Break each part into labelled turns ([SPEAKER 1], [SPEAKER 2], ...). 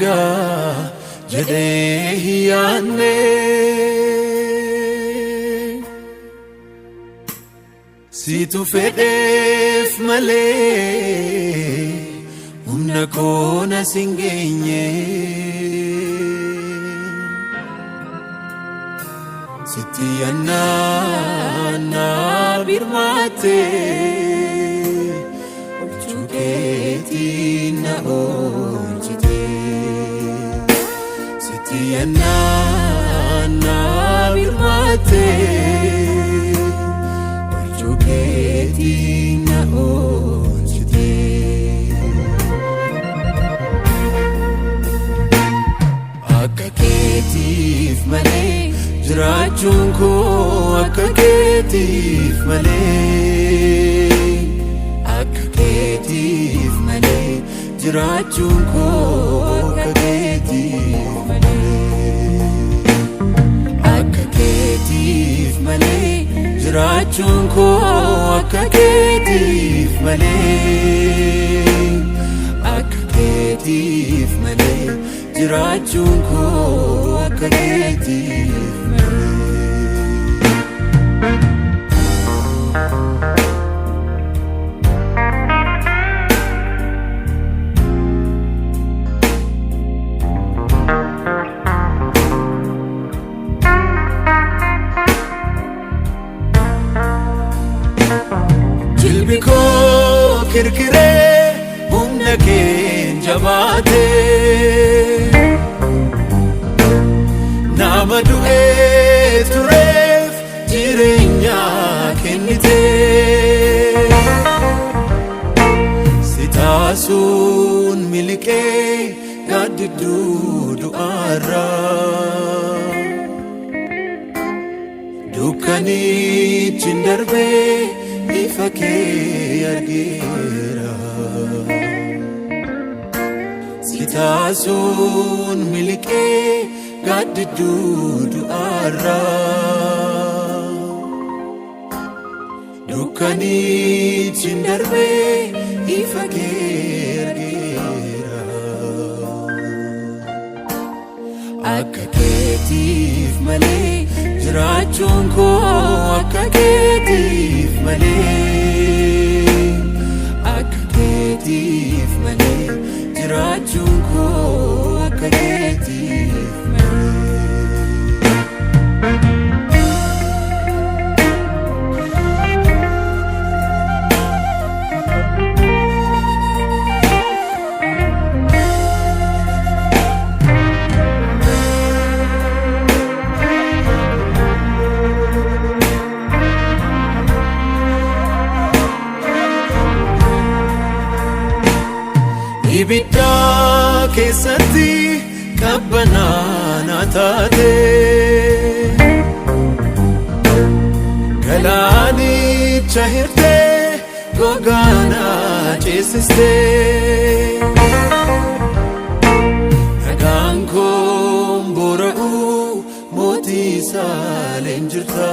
[SPEAKER 1] jira jedhee hin yaadne. Situ fedheef malee humna koo na sin geenye. Sitti yannaa birmaatte oolchuu keetiin na oolchite. Sitti yannaa birmaatte oolchuu keetiin na oolchite. Akka keetiif malee jiraachuun koo, akka keetiif malee, akka keetiif malee jiraachuun koo, akka keetiif malee, akka keetiif malee jiraachuun koo, akka keetiif malee, akka keetiif malee jiraachuun koo, akka keetiif malee. Jilbi koo kirkiree humna keen jabaate, nama du'ee tureef jireenya kennite. Si taasuun miliqee gaaddidduu du'aarraa, dukkanichi darbee ifa kee argeera. Si taasuun miliqee gaaddidduu du'aarraa, dukkanichi darbee ifa kee argeera. Akka keetiif malee jiraachuun koo, akka keetiif malee, akka keetiif malee jiraachuun koo, akka keetiif malee. Ibidda keessatti qabbanaa na taate, galaanicha hirtee gogaa na ceesiste. Nagaan koo boora'u, mootii Saalem jirta.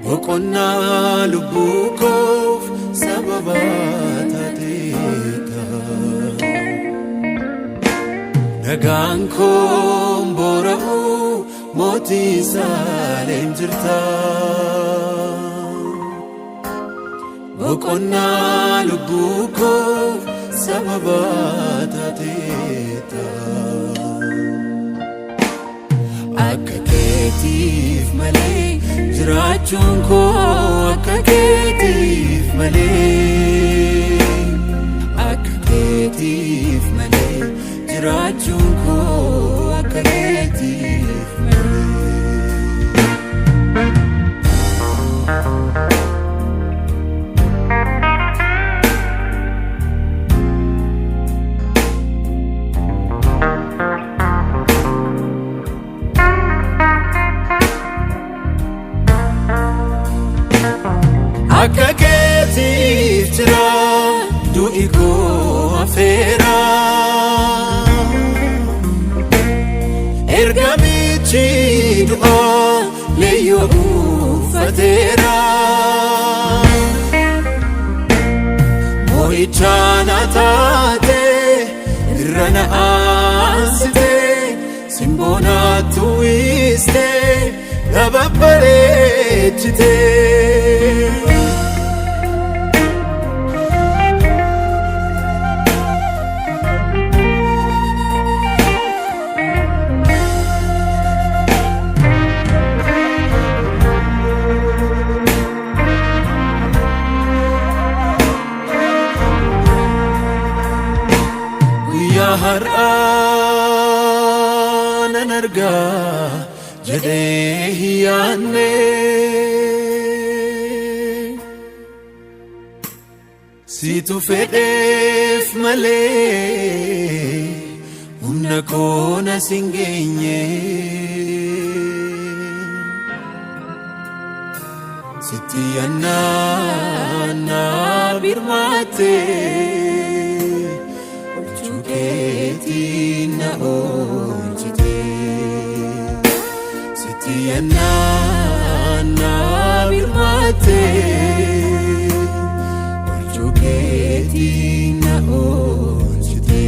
[SPEAKER 1] Boqonnaa lubbuu koof sababa taateeta. Nagaan koo boora'u, mootii Saalem jirta. Boqonnaa lubbuu koof sababa taateeta. Akka keetiif malee jiraachuun koo, akka keetiif malee, akka keetiif malee jiraachuun koo, akka keetiif malee. Akka keetiif jira, du'i koo hafeera. Ergamichi du'aa leeyyoo uffateera. Moo'ichaa na taate. Irra na aansitee simboonaatti uwwistee na babbareechitee. Guyyaa har'aa nan argaa jedhee hin yaadne. Siitu fedheef malee humna koo na sin geenye. Sitti yannaa birmaattee oolchuu keetiin na oolchite. Sitti yannaa birmaattee oolchuu keetiin na oolchite.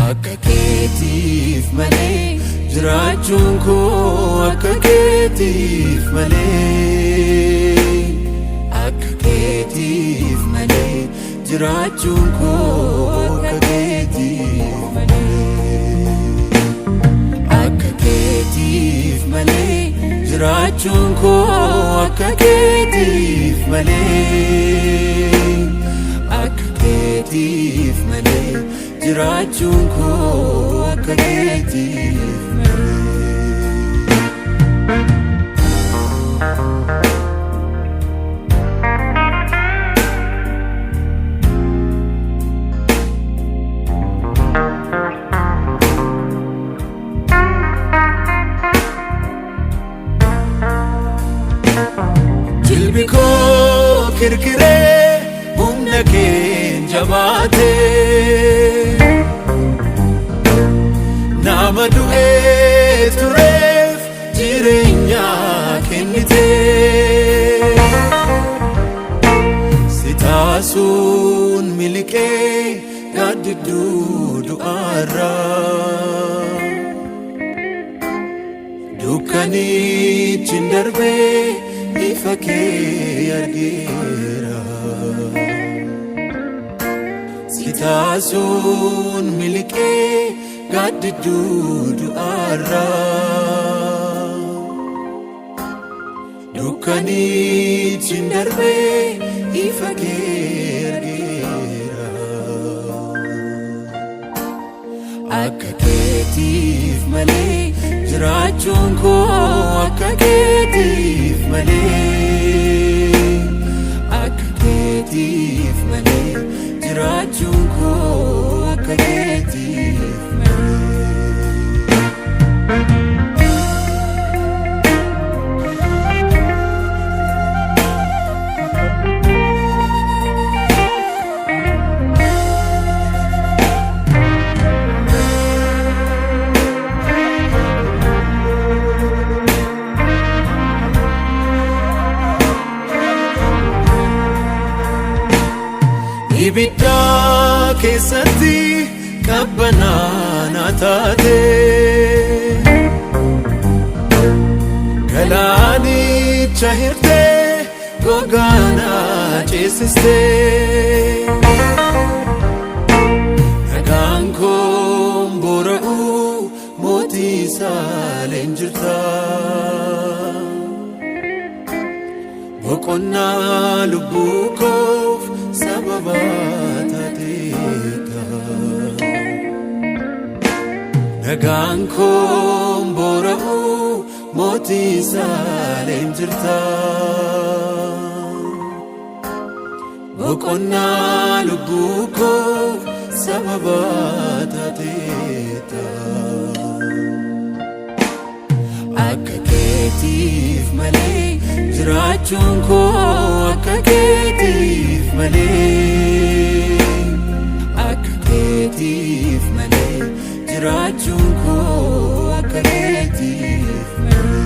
[SPEAKER 1] Akka keetiif malee jiraachuun koo, akka keetiif malee, akka keetiif malee jiraachuun koo, akka keetiif malee, akka keetiif malee jiraachuun koo, akka keetiif malee, akka keetiif malee jiraachuun koo, akka keetiif malee. Jilbi koo kirkiree humna keen jabaatee nama du'ee tureef jireenya kennitee, si taasuun miliqee gaaddidduu du'aarraa, dukkanichi darbee ifa kee argeera. Si taasuun miliqee gaaddidduu du'aarraa, dukkanichi darbee ifa kee argeera. Akka keetiif malee jiraachuun koo, akka keetiif malee, akka keetiif malee jiraachuun koo, akka keetiif malee. Ibidda keessatti qabbanaa na taate, galaanicha hirtee gogaa ceesistee, nagaan koo boora'uu mootii saaleen jirta, boqonnaa lubbuu koof sababa taateeta. Nagaan koo boora'uu mootii saaleen jirta, boqonnaa lubbuu koof sababa taateeta. Akka keetiif malee jiraachuun koo, akka keetiif malee, akka keetiif malee jiraachuun koo, akka keetiif malee.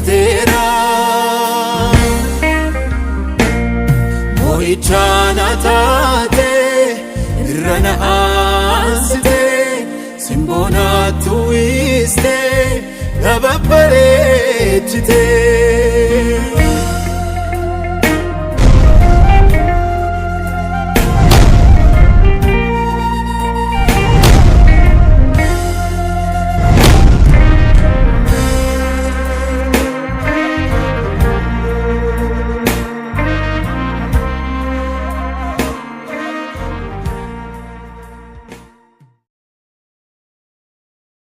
[SPEAKER 1] Injifateera. Moo'ichaa na taate, irra na aansite, simboo naatti uwwiste, na babbareechite.